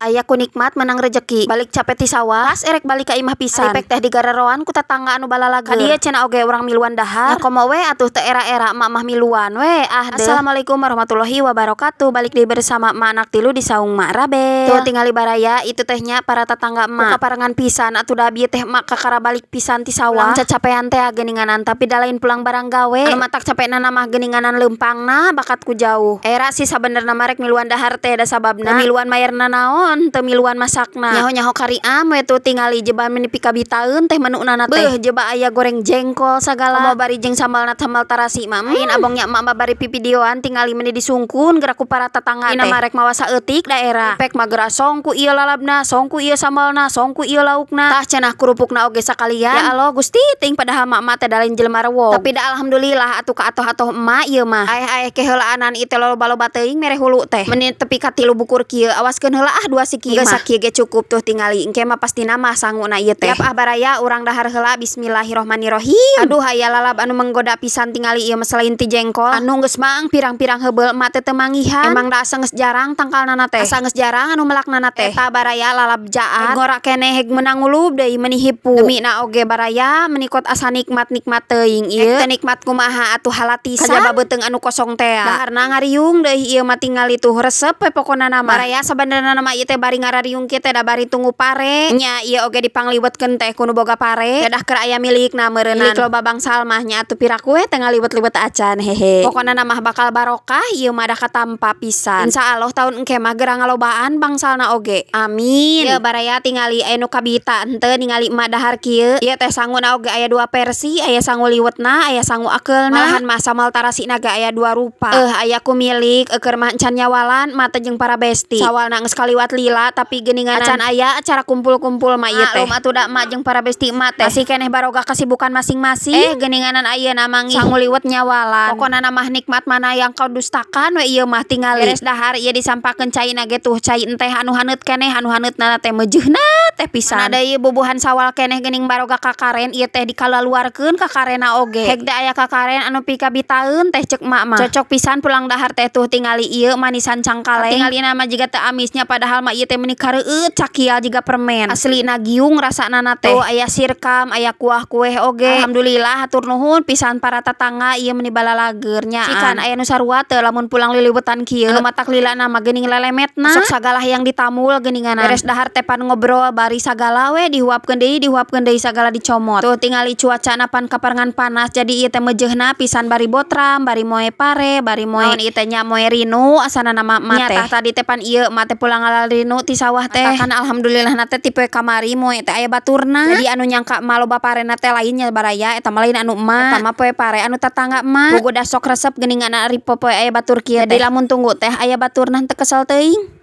Aya ku nikmat menang rejeki. Balik capek ti sawah, pas erek balik ka imah pisan. Ari pek teh digareroan ku tatangga anu balalager. Ka dieu cenah oge urang miluan dahar. Nya komo we atuh teu era-era emak mah miluan we ah deuh. Assalamualaikum warahmatullahi wabarakatuh. Balik deui bersama emak anak tilu di saung Mak Rabel. Tuh tingali baraya itu teh nya para tatangga emak. Kaparengan pisan atuh da bieu teh emak kakara balik pisan ti sawah. Pulang cacapean teh geuninganan, tapi da lain pulang barang gawe. Anu matak capekna mah geuninganan leumpangna bakat ku jauh. Era sih sabenerna mah rek miluan dahar teh, da sababna teu miluan mayarna naon, teu miluan masakna. Nyaho-nyaho kariam we. Tuh tingali jeba meni pikabitaeun teh menuna teh. Beuh, jeba aya goreng jengkol sagala. Komo bari jeung sambalna sambal tarasi mah. Lain abongnya emak mah bari pipideoan, tingali meni disungkun geura ku para tatangga teh. Mah rek mawa saeutik daerah. Pek mah geura songku ieu lalabna, songku ieu sambalna, songku ieu laukna. Tah cenah kerupukna oge sakalian. Ya Allah Gusti teuing, padahal mak emak teh da lain jelema rewog. Tapi da alhamdulillah atuh kaatoh-atoh emak ieu mah. Aeh-aeh keheulaanan ieu teh loba-loba teuing mere hulu teh. Meni tepi ka tilu bukur kieu, awaskeun heula ah dua siki mah. Geus sakieu ge cukup, tuh tingali engke mah pastina mah sanguna ieu teh. Yap ah baraya, urang dahar heula, bismillahirrohmanirrohim. Aduh, aya lalab anu menggoda pisan, tingali ieu mah selain ti jengkol. Anu geus maang pirang-pirang heubeul emak teh teu manggihan. Emang da asa geus jarang tangkalnana teh. Asa geus jarang anu melaknana teh. Eta baraya lalab jaat. Ngora keneh heg meunang ngulub deui, meuni hipu. Demina oge baraya meni kot asa nikmat-nikmat teuing ieu. Teu nikmat kumaha atuh, halatisan. Kajaba beuteung anu kosong tea. Daharna ngariung deui ieu mah, tingali tuh, resep we pokona mah. Baraya, sabenerna mah ieu teh bari ngarariung kieu teh da bari tunggu pare. Nya ieu oge dipangliwetkeun teh ku nu boga pare. Dadah keur aya milikna meureunnan. Milik loba bangsal mah nya atuh piraku we teh ngaliwet-liwet acan, hehe. Pokona mah bakal barokah ieu mah, da katampa pisan. Insyaallah tahun engke mah geura ngalobaan bangsalna oge. Amin. Ieu baraya tingali aya nu kabita henteu ningali emak dahar kieu? Ieu teh sanguna oge aya dua versi, aya sangu liwetna, aya sangu akeulna. Malahan mah sambal tarasina ge aya dua rupa. Aya ku milik eueur mah encan nyawalan emak teh jeung para besti. Sawalna geus kaliwat lila, tapi geuningan acan aya acara kumpul-kumpul mah ieu teh. Maklum atuh da emak jeung para besti emak teh masih keneh baroga kesibukan masing-masing. Geuninganan ayeuna manggih sangu liwet nyawalan. Pokona mah nikmat mana yang kau dustakan we ieu mah, tingali. Beres dahar ieu disampakeun caina ge tuh, cai enteh anu haneut keneh, anu haneutna teh meujeuhna teh pisan. Mana deui bubuhan sawal keneh geuning baroga kakaren ieu teh dikalaluarkeun kakarena oge. Heg teh aya kakaren anu pikabitaeun teh ceuk emak mah. Cocok pisan pulang dahar teh, tuh tingali ieu manisan cangkaleng. Tingalina mah jiga teu amisnya, padahal mah ieu teh meni kareueut cakial jiga permen. Aslina giung rasana teh. Tuh aya sirkam, aya kuah kueh oge. Alhamdulillah, hatur nuhun pisan para tatangga ieu meni balalager nya. Cikan aya nu sarua teu lamun pulang liliwetan kieu? Anu matak lilana mah geuning lelemetna. Sok sagala hayang ditamul geuninganan. Beres dahar teh pan ngobrol bari sagala we dihuapkeun deui sagala dicomot. Tuh tingali cuacana pan kaparengan panas, jadi ieu teh meujeuhna pisan bari botram, bari moe pare, bari moe naon ieu teh nya, moe rinu asana nama emak teh. Tah tadi teh pan ieu emak teh pulang ngalal rinu ti sawah teh. Kan alhamdulillahna teh ti poe kamari moe teh aya baturna. Jadi anu nyangka emak loba parena teh lain nya baraya, eta mah lain anu emak. Eta mah poe pare anu tatangga emak. Puguh da sok resep geuningan ari popoe aya batur kieu teh. Jadi lamun tunggu teh aya baturna teu kesel teuing.